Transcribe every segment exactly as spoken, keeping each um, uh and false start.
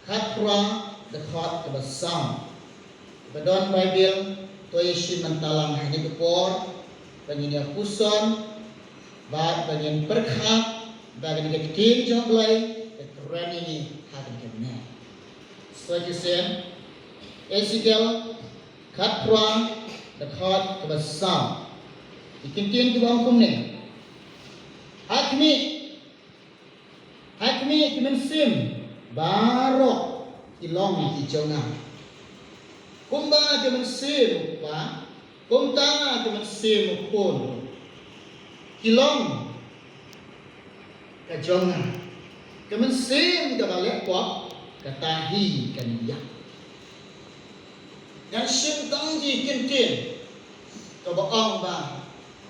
Khatphra, dkhot kaba saw. Ba don Baibl, to ïa shim bynta lang ha kane ka por, ba ngin ïa puson, bad ba ngin pyrkhat, ba kane ka ktien jong U Blei ka kren ïa ngi ha kane ka miet. Sa shisien, Ezekiel, khatphra, dkhot kaba saw. Ki ktien kiba ong kumne. Ha khmih, ha khmih ki mynsiem baroh ki long ki jong nga. Kumba ki mynsiem u kpa, kumta ki mynsiem u khun ki long ka jong nga. Ka mynsiem kaba leh pop, kata hi kan ïap. Ngan shim tang ki kyntien kaba ong ba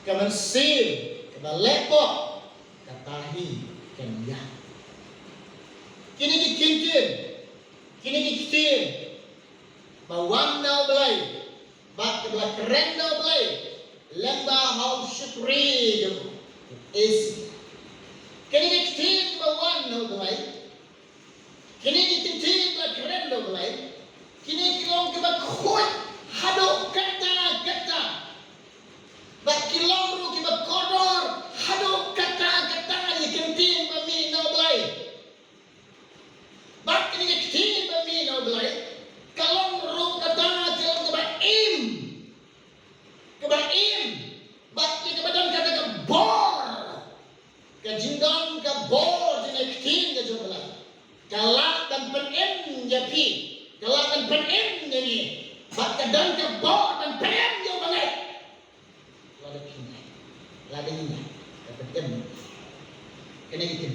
ka mynsiem kaba leh pop, kata hi kan ïap. Kine ki kyntien, kine ki ktien ba wan na U Blei, ba kaba la kren na U Blei lyngba ha u shakri jong u Ezekiel. Kine ki ktien ba wan na U Blei, kine ki ktien ba la kren na U Blei, kine ki long kiba khuid haduh katta katta. Bad ki long ruh kiba kordor haduh katta katta ïa ki ktien ba mih na U Blei. Bad kine ki ktien ba mih na U Blei, ka long ruh kata ka long kaba im. Kaba im. Bad ïa kaba don kata ka bor. Ka jingdon ka bor jong ka ktien ka jong U Blei ka lah ban pynim ïa phi, ka lah ban pynim ïa ngi. Bad ka don ka bor ban pynim ïa u bangeit. Lada phi ngeit, lada ngi ngeit, ka pynim. Kane ka ktien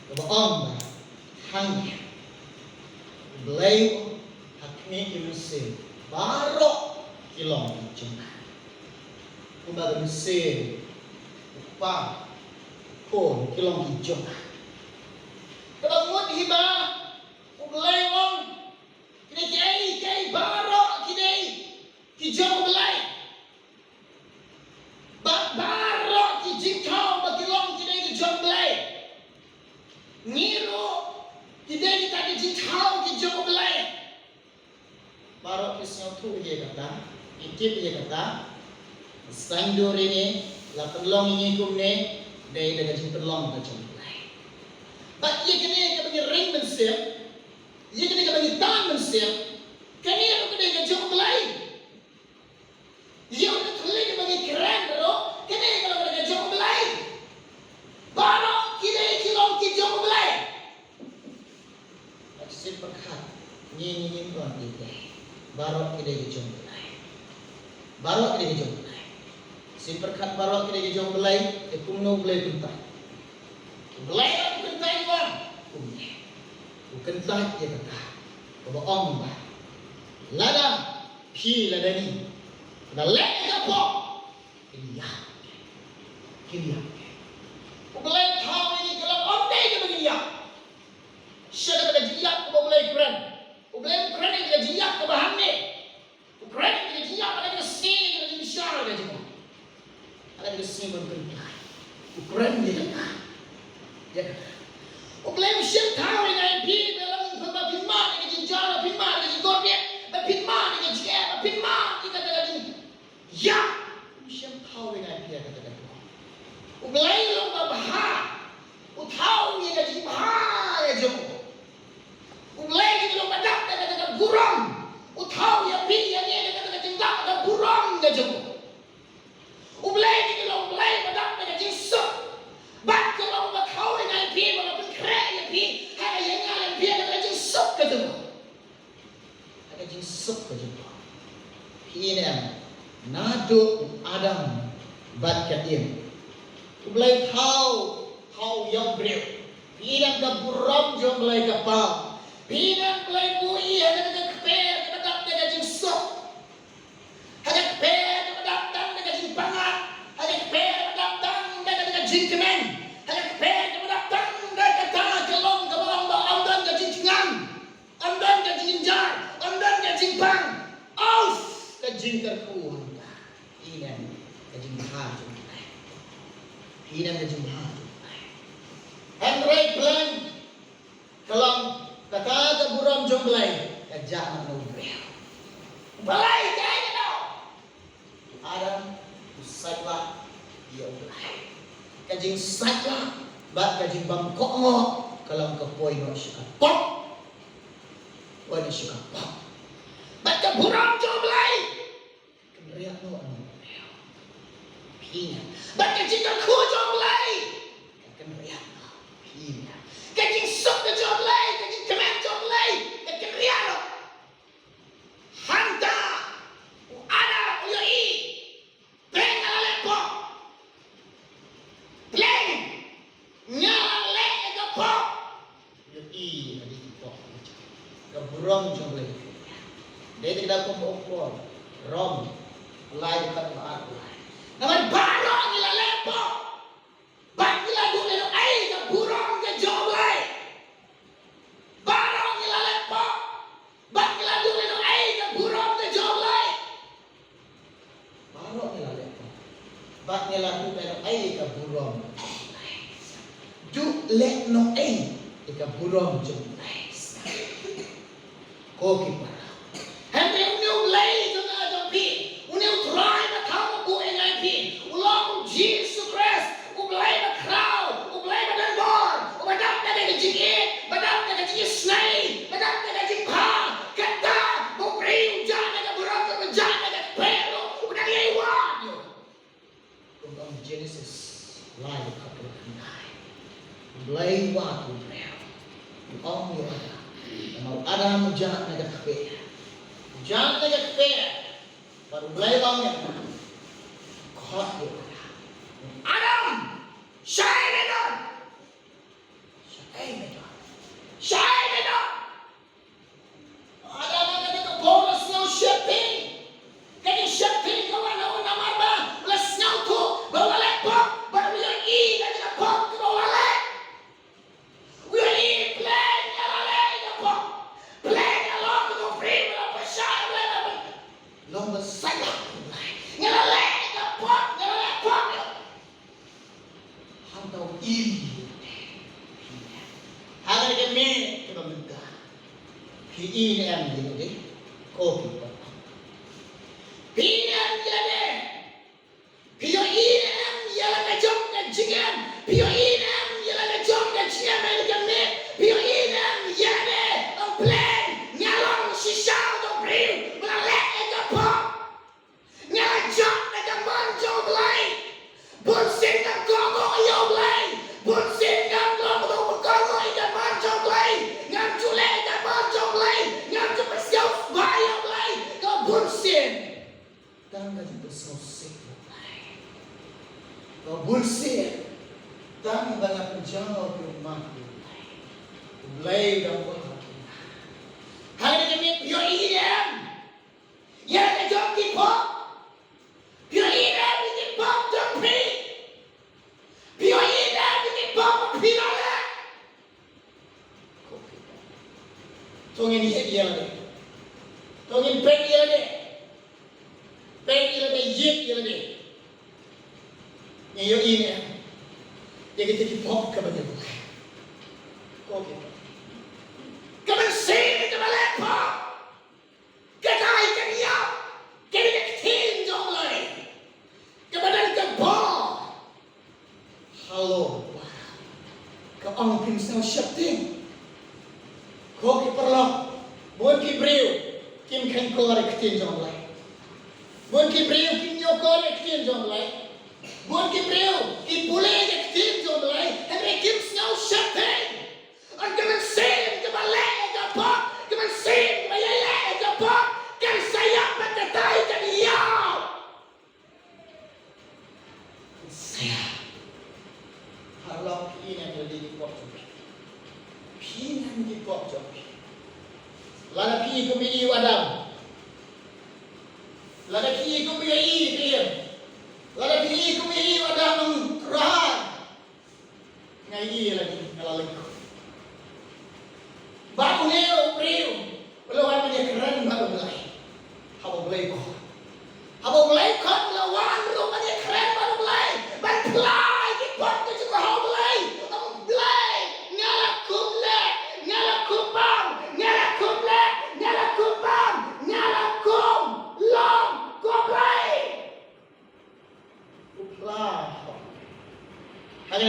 kaba ong ba hangne U Blei u ong, ha khmih ki mynsiem baroh ki long ki jong nga. Kumba ki mynsiem u kpa, u khun ki long ki jong nga. Kaba mut hi ba U Blei u ong, kine kiei kiei baroh ki dei ki jong U Blei. Bad baroh ki jingthaw ba ki long ki dei ki jong U Blei. Ngi ruh ki dei kita ki jingthaw ki jong U Blei. Baroh ki sngewthuh ïa kata, ki tip ïa kata. Sngewthuh ïa ngi, la pynlong ïa ngi kumne, dei da ka jingpynlong ka jong U Blei. Bad ïa kane kaba ngi ring mynsiem, ïa kane kaba ngi tan mynsiem, kane ruh ka dei ka jong U Blei. Ïa ka thylliej ba ngi kren ruh, kane ka long ka jong U Blei. Baroh ki dei ki long ki jong U Blei. Sngewpyrkhat, ngi ngi ngim don ki dei. Baroh ki dei ki jong U Blei. Baroh ki dei ki jong U Blei. Sngewpyrkhat baroh ki dei ki jong U Blei, te kumno U Blei u kyntait? U Blei u kyntait wan kumne. U kyntait ïa kata kaba ong ba lada phi lada ngi, ba leh ka pop, kin ïap, kin ïap. U Blei u thaw ïa ngi ka long ym dei kaba ngin ïap. Sha kata ka jingïap kaba U Blei u kren, U Blei u kren ïa ka jingïap kaba hangne. U kren ïa ka jingïap ha kata ka sngi, ka jingshisha ka jong u. Ha kata ka sngi ban kyntait. U kren ïa kata. Ïa kata. U Blei um shym thaw ïa ngi ïa phi ba long ba phin mad ïa ka jingjia, ba phin mad ïa ka jingkordit, ba phin mad ïa ka jingeh, ba phin mad ïa kata ka jing Ïa, um shym thaw ïa ngi ïa phi ha kata ka por. U Blei u long ba bha, u thaw ïa ka jingbha ïa jong u. U Blei u long ba dap da kata ka burom, u thaw ïa phi ïa ngi da kata ka jingdap da ka burom ïa jong u. U Blei u long Blei ba dap da ka jingsuk, bad u long ba thaw ïa ngi ïa phi, ba la pynkhreh ïa phi ha ka ïa ngi ïa phi ha kata ka jingsuk ka jong u. Ha ka jingsuk ka jong u. Phi i ne em, naduh u Adam bad ka Im, U Blei thaw, thaw ïa u briew. Phi i ne em, ka burom jong U Blei ka paw. Phi i ne em, U Blei u buh i ha kata ka kper kaba dap da ka jingsuk. Ha ka kper kaba dap tang da ka jingpang. Ha ka kper kaba dap tang da ka jingkmen. Ha ka kper kaba dap tang da kata ka long kaba long ba ym don ka jingthngan. Ym don ka jingjynjar, ym don ka jingpang. Aus ka jingkyrkhu hangta. Ine ka jingbha jong U Blei. Ine ka jingbha jong U Blei. Hynrei plan ka long Kata ka burom jong U Blei ka jah na u briew. U Blei ka ai kano? Adam u sait lah ïa U Blei. Ka jingsait lah bad ka jingbym kohnguh ka long ka poi noh sha ka pop. Poi noh sha ka pop. Bad ka burom jong U Blei ka kynriah noh na u briew. Phi ïa. Bad ka jingkyrkhu jong U Blei ka kynriah noh. Phi ïa. Ka jingsuk ka jong U Blei, ka jingkmen jong U Blei ka kynriah noh. Hangta u Adam u ïohi. Pleng nga la leh pop. Pleng nga la leh ïa ka pop. Ïohi ïa ka pop. Ka burom jong U Blei. Dei te ka da kumba u Paul. Rom. Lai ka ba ar lai. Namar baroh ngi la leh pop. Bad ngi la duh lehnohei ka burom ka jong U Blei. Baroh ngi la leh pop. Bad ngi la duh lehnohei ka burom ka jong U Blei. Baroh ngi la leh pop. Bad ngi la duh lehnohei ka burom. Duh lehnohei ka burom jong U Blei. Ko ki para. Hynrei une U Blei jong nga jong phi, une U Trai ba thaw ba buh ïa nga ïa phi, u long U Jisu Khrist, U Blei ba khraw, U Blei ba don bor, uba dap da ka jingïeit, ba dap da ka jingisnei, ba dap da ka jingbha. Kata ba u briew u jah na ka burom, u jah na ka kper, u dang ïai wad ïa u. Kum ong Genesis lai dkhot khyndai. U Blei u wad u briew. U ong ïa u Adam. Namar u Adam u jah na ka kper. U jah na ka kper. Bad u Blei u ong ïa u. Khot ïa u Adam. Adam! Shaei me don? Shaei me don? Shaei me don? Adam, kata ka por u la sngew sheptieng. Ka jingsheptieng ka wan na u namar ba u la sngewthuh ba u la leh pop, ba u ïohi ïa ka pop kaba u la leh. U ïohi, pleng nga la leh ïa ka pop. Pleng nga long kum u briew ba la pyrshah, ba la pyrshah. Long ba sait lah. Nga la leh ïa ka pop, nga la leh pop. Hangta u ïohi. Ha kane ka miet kaba mynta, phi ïohi ne em ïa lade? Ko phi para. Phi ïohi ne em ïa lade? Phi ïohi ne em ïa la ka jong ka jingim? Phi ïohi ne em ïa la ka jong ka jingim ha kane ka miet? Phi ïohi ne em ïa lade? Ong pleng nga long shisha uto u briew ba la leh ïa ka pop. Nga la jah na ka mon jong U Blei. Bun sien ngam kohnguh ïa U Blei. Bun sien ngam long uto uba kohnguh ïa ka mon jong U Blei. Ngam ju leh ïa ka mon jong U Blei. Ngam ju pynsngewsih ïa U Blei. Ka bun sien. Tang ka jingpynsngewsih ïa U Blei. Ka bun sien. Tang ba nga pynjaw ïa u mat U Blei. U Blei u dang kwah ïa nga. Hynrei ka miet phi ïohi ne em ïa la ka jong ki pop? Phi ïohi ne em ïa ki pop jong phi? Phi ïohi ne em ïa ki pop ba phi la leh? To ngin ïeit ïa lade. To ngin peit ïa lade. Peit ïa lade, ïeit ïa lade. Ngi ïohi ne em ïa kita ki pop kiba ngi leh? Ko ki pop. Ka mynsiem kaba leh pop. Ka dei ka niam, ka dei ka ktien jong U Blei. Kaba don ka bor. Halor ka ong phim sngew sheptieng. Ko ki paralok, bun ki briew kim kheiñ kor ïa ka ktien jong U Blei. Bun ki briew kim ñiew kor ïa ka ktien jong U Blei. Bun ki briew ki pule ïa ka ktien jong U Blei, hynrei kim sngew sheptieng. Ong ka mynsiem kaba leh ïa ka pop, ka mynsiem kaba ïaleh ïa ka pop, kan sa ïap bad ka dei ka niam. Kan sa ïap. Paralok, phi ïohi ne em ïa lade ki pop jong phi? Phi ïohi ne em ïa ki pop jong phi? Lada phi ïohi kumba ïohi u Adam. Lada phi ïohi kumba ïohi ka Im. Lada phi ïohi kumba ïohi u Adam, ong Trai. Nga ïohi lagi, nga la leh. Ba une u briew u la wan ban ïakren bad U Blei. Haba U Blei u khot. Haba U Blei u khot u la wan ruh ban ïakren bad U Blei. Ban phla ïa ki pop ki jong u ha U Blei. Ong Blei, nga la kup leh, nga la kup bam.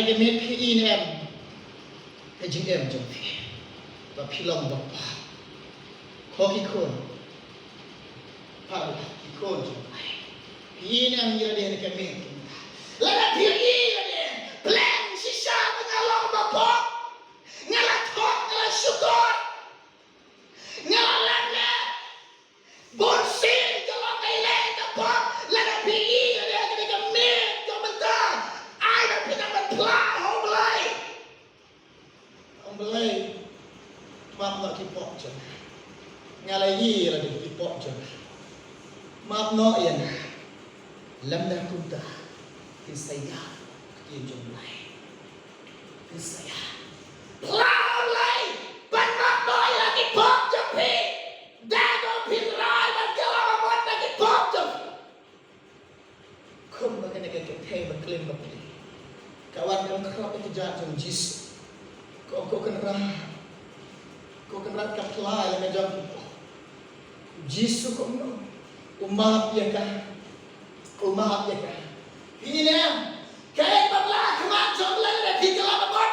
Ka miet phi i ne em ka jingim jong phi ba phi long ba pop? Ko ki khun, phi ki khun jong phi, phi i ne em ïa lade ha ka miet? Lada phi i lade, plan shisha ba nga long ba pop, nga la thok, nga la shukor, nga la lap lap. Bun sien ka long ka ïaleh ka pop. Lada phi i lade ha kane ka miet ka mynta, ai ba phi nang ban phla ha U Blei. Ong Blei, map noh ki pop jong nga. Nga la i lade ki pop jong nga. Map noh ïa nga. Lymda kumta, kin sa ïap ka ktien jong U Blei. Kin sa ïap. Phla ha U Blei ban map noh ïa ki pop jong phi. Da kaba phin rai ban kylla ba mut na ki pop jong phi. Kumba kane ka kynthei ba klim ba pli ka wan ban khroh ïa ka kjat jong U Jisu. Ko, ko Kynrad, ko Kynrad, ka phla ïa ka jong ki pop. U Jisu kumno? U map ïa ka. U map ïa ka. Phi i ne em? Kaei ba la khmat jong U Blei lada phi kylla ba mut?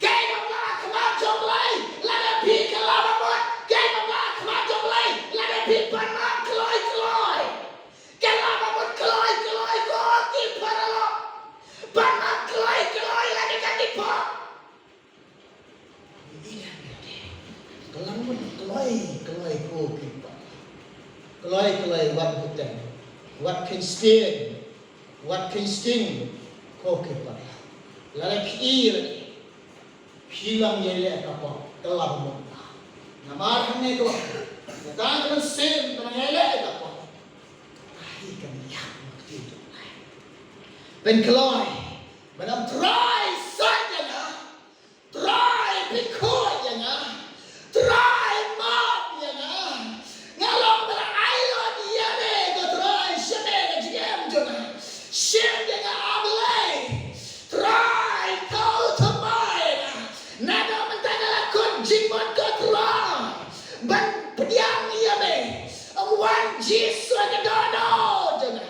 Kaei ba la khmat jong U Blei lada phi kylla ba mut? Kaei ba la khmat jong U Blei lada phi pan map kloi kloi? Kylla ba mut kloi kloi ko ki paralok. Pan map kloi kloi lada ka ki pop. Ka la mut kloi kloi ko ki pop. Kloi kloi wat buteng, wat kheiñ sting, wat kheiñ sting ko ki pop. Lada phi i lade phi long ïa leh ka pop, ka la mut. Namar hangne ko, ka tang ka mynsiem ka nang ïa leh ka pop. Ai ka nang ïa ka pop. Pynkloi ban ong Trai sait ïa nga. Trai pynkhot ïa nga. Trai map ïa nga. Nga long ba la ailad ïa me ko Trai, shim ïa ka jingim jong nga. Shim ïa nga A Blei. Trai thaw thymmai ïa nga. Naduh mynta nga la kut jingmut ko Trai ban pdiang ïa me. Ong wan Jisu ha ka dohnud jong nga.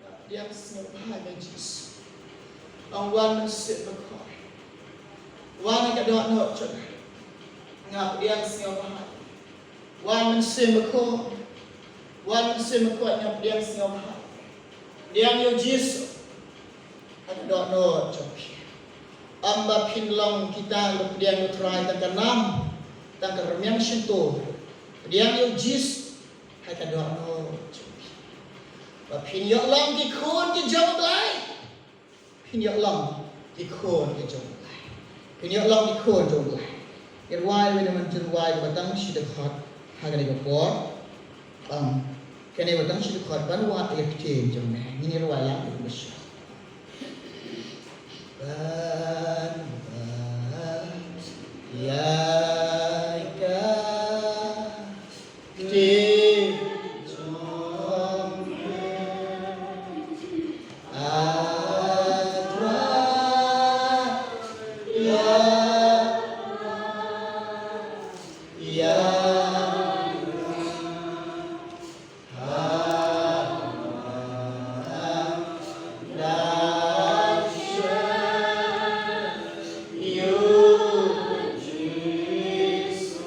Nga pdiang sngewbha ïa me Jisu. Ong wan Mynsiem Bakhuid. Wan ha ka dohnud jong nga. Nga pdiang sngewbha. Wan Mynsiem Bakhuid. Wan Mynsiem Bakhuid, nga pdiang sngewbha. Pdiang ïa u Jisu ha ka dohnud jong phi. Ym ba phin long kita kiba pdiang ïa u Trai tang ka nam, tang ka rmiang shyntur. Pdiang ïa u Jisu ha ka dohnud jong phi. Ba phin ïoh long ki khun ki jong U Blei. Phin ïoh long ki khun ki jong U Blei. Phin ïoh long ki khun jong U Blei. Ngin rwai wei na ka jingrwai kaba tang shi dkhot ha kane ka por. Ym, kane ba tang shi dkhot ban wad ïa ka ktien jong me. Ngin ïa rwai lang kaba shisha. Ban wad ïa ka ktien jong me, A Trai, ïa, ïa, ha, ha, ha, ïa, Jisu.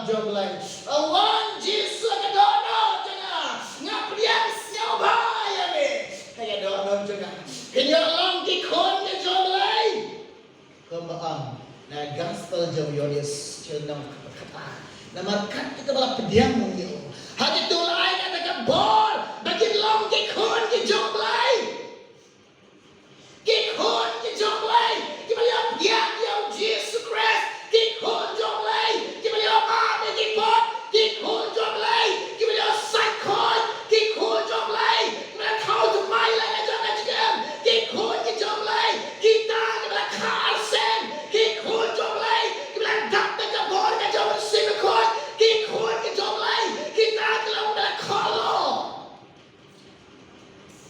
jong U Blei. Wan Jisu ha ka dohnud jong nga. Nga pdiang sngewbha ïa me ha ka dohnud jong nga. Phin ïoh long ki khun ki jong U Blei. Kumba ong na gospel jong u Ïoannis, lynnong kaba khatar. Namar kat kita ba la pdiang ïa u, ha kito la ai ïa kata ka bor ba kin long ki khun ki jong U Blei. Ki khun ki jong U Blei kiba la ïoh pdiang ïa u Jisu Khrist. Ki khun jong U Blei kiba la ïoh map ïa ki pop. Ki khun jong U Blei kiba la ïoh sait khuid. Ki khun jong U Blei kiba la thaw thymmai la ka jong ka jingim. Ki khun ki jong U Blei, kita kiba la kha arsien. Ki khun jong U Blei kiba la dap da ka bor ka jong u Mynsiem Bakhuid. Ki khun ki jong U Blei, kita kiba la kholo.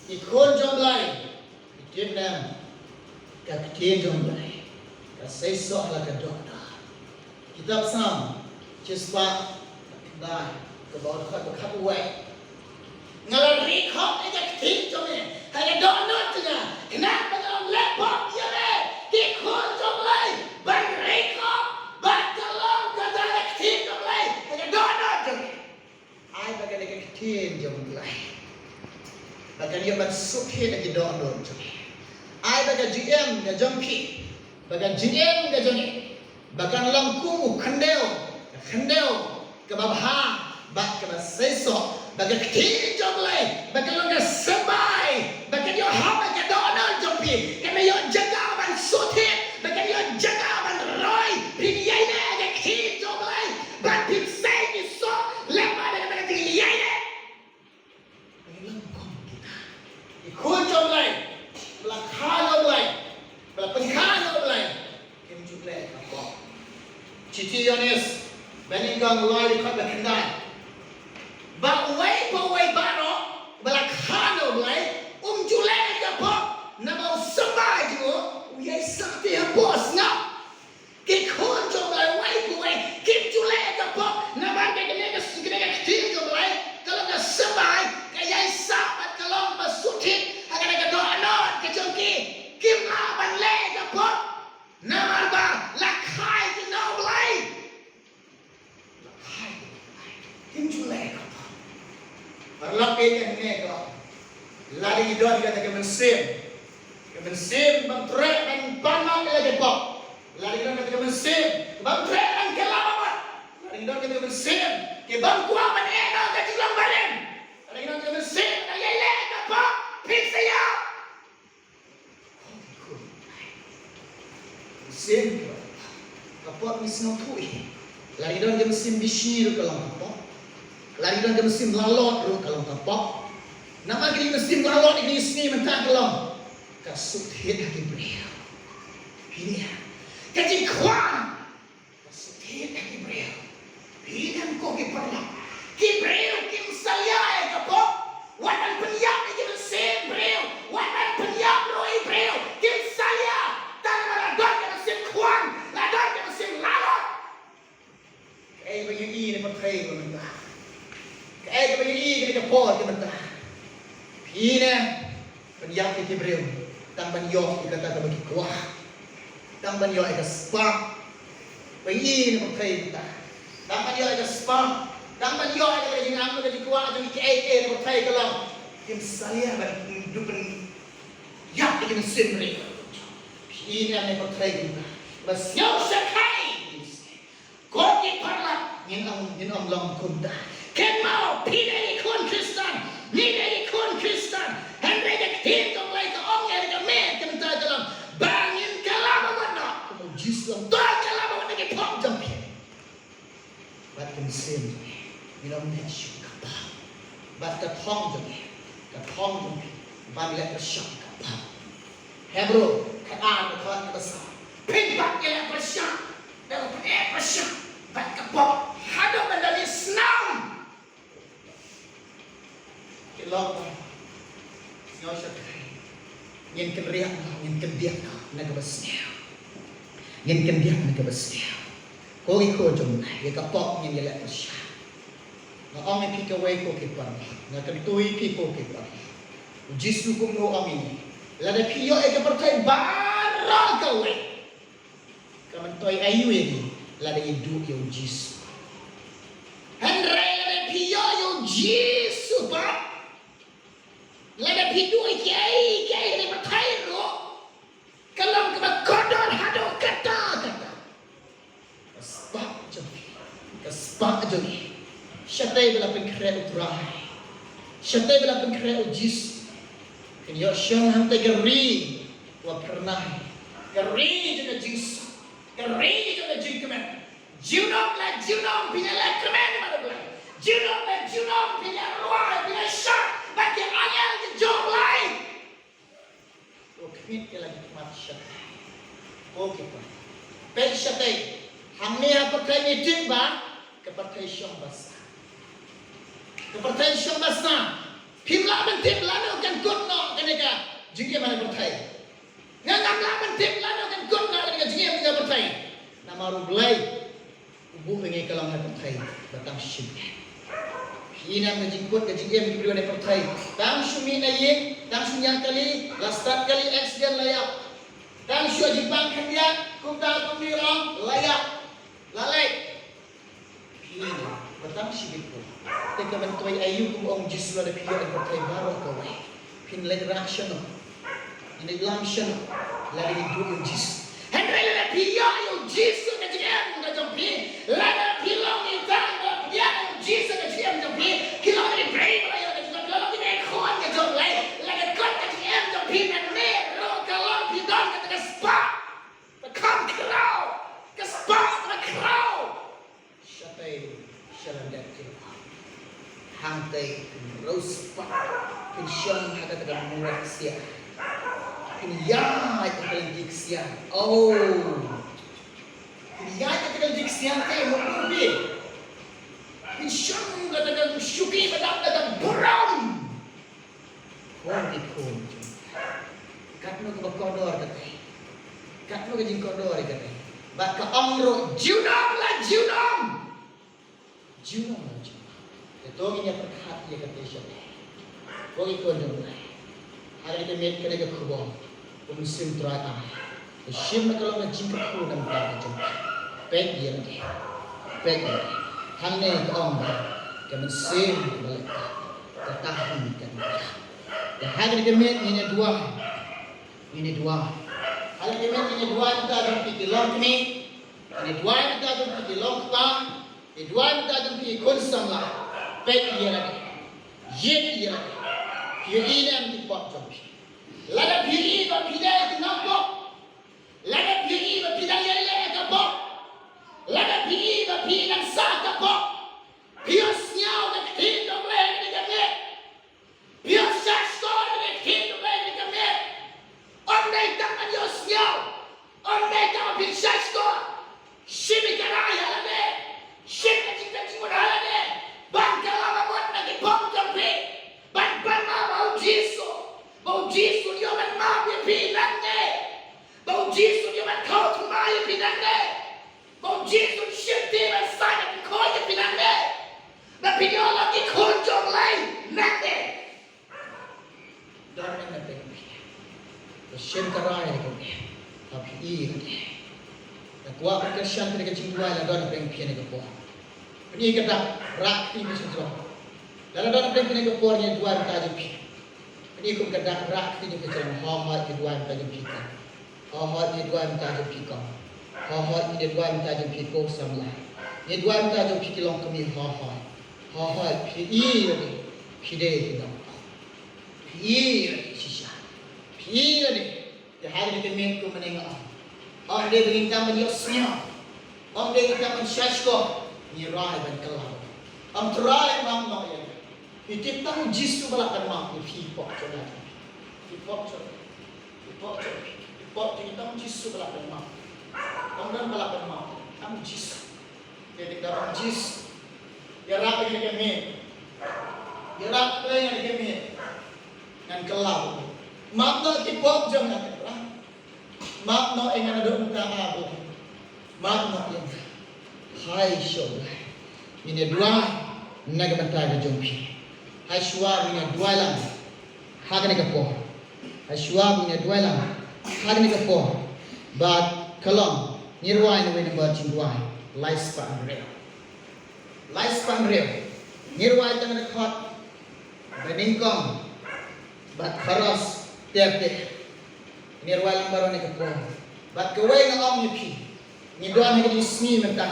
Ki khun jong U Blei ki tip ne em ka ktien jong U Blei, ka seisoh la ka dohnud. Kitab Salm shispah khyndai, kaba dkhot ba khatwei. Nga la ri khop ïa ka ktien jong me ha ka dohnud jong nga, khnang ba ngan leh pop ïa me. Ki khun jong U Blei ban ri khop bad ka long kata ka ktien jong U Blei ha ka dohnud jong me. Ai ba kane ka ktien jong U Blei ba kan ïoh ban suk hi na ki dohnud jong ngi. Ai ba ka jingim ka jong phi, ba ka jingim ka jong ngi, ba kan long kum u khyndew, ka khyndew kaba bha bad kaba seisoh, ba ka ktien jong U Blei ba kan long ka symbai ba kan ïoh hap ha ka dohnud jong phi, kan ïoh jaka ban suk hi, ba kan ïoh jaka ban roi. Phin ïaineh ha ka ktien jong U Blei. Bad phin sei ki soh lem bad ka jingïaineh. Ngi long kum kita ki khun jong U Blei, ba la kha ïa U Blei, ba la pynkhana ïa U Blei, kim ju leh ka pop. Shithi Ïoannis banyngkong lai dkhot ba khyndai. Ba uwei pa uwei baroh ba la kha ïa U Blei um ju leh ka pop, namar u symbai jong u u ïai sakti hapoh sngap. Ki khun jong U Blei uwei pa uwei kim ju leh ka pop, namar ka kane ka, kane ka ktien jong U Blei ka long ka symbai, ka ïai sah bad ka long ba suk hi ha kane ka dohnud ka jong ki. Kim lah ban leh ka pop namar ba la kha ïa ki na U Blei. Kim ju leh ka pop. Paralok, ïa kane ka, lada ngi don kata ka mynsiem, ka mynsiem bym treh ban pan noh ïa ka pop. Lada ngi don kata ka mynsiem bym treh ban kylla bamut. Lada ngi don kata ka mynsiem ki bym kwah ban ïeh noh ka jinglong barim. Lada ngi don kata ka mynsiem ban ïai leh ka pop, phin sa ïap. Mynsiem ka pop ngi sngewthuh hi. Lada ngi don ka mynsiem bishni ruh ka long ka pop. Lada ngi don ka mynsiem lalot ruh ka long ka pop. Namar ka mynsiem lalot ngi sngew mynta ka long ka suk thied ha ki briew. Phi ïa ka jingkwah Ka sngewthuh ïa ki briew. Phi ïa ko ki paralok. Ki briew kim salia ïa ka pop. Wat ban pynïap ïa ki mynsiem briew. Wat ban pynïap ruh ïa ki briew. Kim salia. Tang ba la don ka mynsiem khwan. La don ka mynsiem lalot. Kaei ba ngi ïohi na pyrthei mynta? Kaei ba ngi ïohi na ka por mynta? Phi ne Pynïap ïa ki briew tang ban ïoh ïa kata kaba ki kwah. Tang ban ïoh ïa ka spah. Ba ïohi na pyrthei mynta. Tang ban ïoh ïa ka spah. Tang ban ïoh ïa ka jingangnud ka jingkwah jong ki, kiei kiei na pyrthei ka long. Kim salia ban pyn-, pynïap ïa ki mynsiem briew. Phi ne na pyrthei mynta. Ba sngew shyrkhei. Ko ki paralok, ngin ym, ngin ym long kumta. Kynmaw, phi dei ki khun Khristan, ngi dei ki khun Khristan. Hynrei ka ktien jong U Blei ka ong ïa ka met ka mynta ka long ba ngin kylla bamut noh. Kumba u Jisu u ong, to kylla bamut na ki thong jong phi. Bad ki mynsiem jong ngi, ngin ym leh shuh ka pop. Bad ka thong jong ngi, ka thong jong phi, ban leh pyrshah ka pop. Hebru khatar dkhot kaba saw. Phin pat ïaleh pyrshah, da ka pyneh pyrshah bad ka pop haduh ban da leit snam. Ki lok ba sngewsih, ngin kynriah noh, ngin kyndiah noh na kaba sniew. Ngin kyndiah na kaba sniew. Ko ki khun jong U Blei, ïa ka pop ngin ïaleh pyrshah. Nga ong ïa phi kawei ko ki paralok, nga kyntu ïa phi ko ki paralok. U Jisu kumno u ong ïa ngi? Lada phi ïoh ïa ka pyrthei baroh kawei, ka myntoi aïu ïa ngi lada ngi duh ïa u Jisu? Jisu pat. Lada phi duh ïa kiei kiei ha kane ka pyrthei ruh, ka long kaba kordor haduh katta katta. Ka spah jong phi, ka spah jong ngi. Shatei ba la pynkhreh U Trai, shatei ba la pynkhreh U Jisu. Phin ïoh shong hangtei ka ri kaba phyrnai, ka ri jong ka jingsuk, ka ri jong ka jingkmen. Junom la junom phin ïa leh kmen bad U Blei. Junom la junom phin ïa rwai, phin ïa shah bad ki angel ki jong U Blei. To khmih ïa la ki khmat shatei. Ko ki khmat. Peit shatei. Hangne ha pyrthei ngi tip ba ka pyrthei shong basa. Ka pyrthei shong basa. Phim lah ban tip lano kan kut noh kane ka jingim ha pyrthei. Nga ngam lah ban tip lano kan kut noh kane ka jingim ha pyrthei. Namar U Blei u buh ïa ngi ka long ha pyrthei ba tang shim. Phi ïohi na ka jingkut ka jingim ki briew ha pyrthei. Tang shu mih na ïing, tang shu ñiah kali, la start kali accident la ïap. Tang shu jingpang khyndiat, kumta kumne ruh la ïap. La leit. Phi ïohi ba tang shibit. Te ka myntoi aïu kum ong Jisu lada phi ïoh ha pyrthei baroh kawei. Phin leit rah shano? Phin leit lam shano? Lada ngi duh ïa U Jisu. Hynrei lada phi ïoh ïa U Jisu ka jingim ka jong phi, lada phi long ïa uta uba pdiang ïa U Jisu ka jingim jong phi, ki long ki briew ba la ïoh ka jingim, ki long ki khun ka jong U Blei. Lada kut ka jingim jong phi nangne ruh ka long phi don kata ka spah ba kham khraw, ka spah ba khraw. Shatei sha lyndet jong phi. Hangtei phin riewspah, phin shong ha kata ka mrad ksiar. Phin ïaid ha ka lynti ksiar. Oh. Phin ïaid ha ka lynti ksiar te, mut phi. Phin shong ha kata ka shuki ba dap da ka burom. Khun ki khun jong nga. Katno kaba kordor kata. Katno ka jingkordor kata. Bad ka ong ruh junom la junom. Junom la junom. Te to ngin ïa pyrkhat ïa kata sha. Ko ki khun jong nga. Ha kane ka miet kane ka khubor. Ka mynsiem Trai ai. Ka shim na ka long ka jingkyrkhu na ka bynta ka jong phi. Peit ïa lade. Peit ïa lade. Hangne ka ong ba ka mynsiem kaba leh ka, ka tahi kan ïa. Te ha kane ka miet ngin ïa duwai. Ngin ïa duwai. Ha kane ka miet ngin ïa duwai na ka bynta jong phi ki longkmie. Ngin ïa duwai na ka bynta jong phi ki longkpa. Ngin ïa duwai na ka bynta jong phi ki khun samla. Peit ïa lade. Ïeit ïa lade. Phi ïohi ne em ki pop jong phi. Lada phi ïohi ba phi dei ki nongpop. Lada phi ïohi ba phi dang ïaleh ka pop. Lada phi ïohi ba phi dang sah ka pop. Phi ïohsngew ka ktien jong U Blei ha kane ka miet. Phi ïohsngew ka ktien jong U Blei ha kane ka miet. Ym dei tang ban ïohsngew. Ym dei tang ban pynshai shkor. Shim ïa ka rai ha lade. Shim ka jingkyrkhu ha lade. Ban kylla mut na ki pop jong phi. Ban, ban map ha U Jisu. Ba U Jisu un ïoh ban map ïa phi nangne. Ba U Jisu un ïoh ban khaw thymmai ïa phi nangne. Ba U Jisu un shim ti ban sait ban khuid ïa phi nangne. Ba phin ïoh long ki khun jong U Blei nangne. Don na pdeng phi. Ba shim ka rai na pdeng phi. Ba phi ïohi na pdeng. Nga kwah ban kyrshan kane ka jingduwai la don na pdeng phi kane ka por. Pyni ka dak rah kti ka sha jrong. La don na pdeng phi kane ka por, ngin duwai na ka bynta jong phi. Pyni kum ka dak rah kti ka sha jrong. Hooid, ngi duwai na ka bynta jong phi ka. Hooid, ngi duwai na ka bynta jong phi kong. Hooid, ngi duwai na ka bynta jong phi ko samla. Ngi duwai na ka bynta jong phi ki longkmie, hooid. Hooid, phi ïohi lade, phi dei ki nongpop. Phi ïohi lade shisha. Phi ïohi lade. Te ha kane ka miet kumne nga ong. Ym dei ba ngin tang ban ïohsngew. Ym dei ngin tang ban shai shkor. Ngi rai ban kylla. Ong Trai, map noh ïa nga. Phi tip tang U Jisu ba lah ban map ïa phi pop jong nga. Phi pop jong nga. Phi pop jong nga. Phi pop jong nga, tang U Jisu ba lah ban map. Ym don ba lah ban map. Tang U Jisu. Te te ka ong Jisu. Ïarap ïa kane ka miet. Ïarap ïa kane ka miet. Ngan kylla. Map noh ki pop jong nga, Trai. Map noh ïa nga naduh mynta, Blei. Map noh ïa nga. Hai shuwa. Ngin ïa duwai na ka bynta ka jong phi. Hai shuwa ngin ïa duwai lang ha kane ka por. Hai shuwa ngin ïa duwai lang ha kane ka por. Bad ka long, ngi rwai na wei na ba jingduwai. Lai spah hynriew. Lai spah hynriew. Ngi rwai tang da khot ba nyngkong bad kharos ter ter. Ngi rwai lang baroh ne ka por. Bad kawei nga ong ïa phi, ngi don ha ka jingsngi mynta.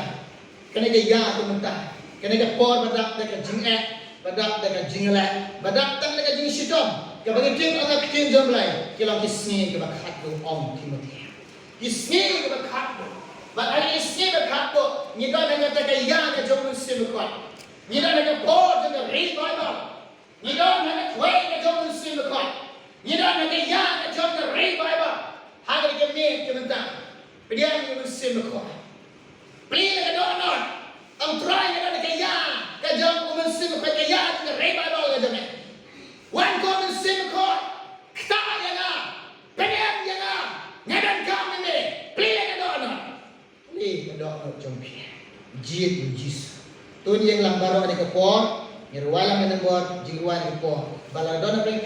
Kane ka ïa ka mynta, kane ka por ba dap da ka jingeh, ba dap da ka jingleh, ba dap tang da ka jingshitom, kaba ngi tip ha ka ktien jong U Blei ki long ki sngi kiba khatduh, ong Timothi. Ki sngi kiba khatduh. Bad ha ki sngi ba khatduh ngi don ha kata ka ïa ka jong U Mynsiem Bakhuid. Ngi don ha ka por jong ka revival. Ngi don ha ka kawei ka jong U Mynsiem Bakhuid. Ngi don ha ka ïa ka jong ka revival. Ha ka dei ka miet ka mynta. Pdiang ïa U Mynsiem Bakhuid. Plie ïa ka dohnud. Ong Trai, nga don ha ka ïa ka jong U Mynsiem Bakhuid, ka ïa ka revival ka jong me. Wan ko U Mynsiem Bakhuid. Ktah ïa nga. Pdiang ïa nga. Nga donkam ïa me. Plie ïa ka dohnud. Plie ka dohnud jong phi. Jied ïa U Jisu. To ngi ïeng lang baroh ha kane ka por. Ngi rwai lang ka nombor jingrwai ha kane ka por. Ba la don ha pdeng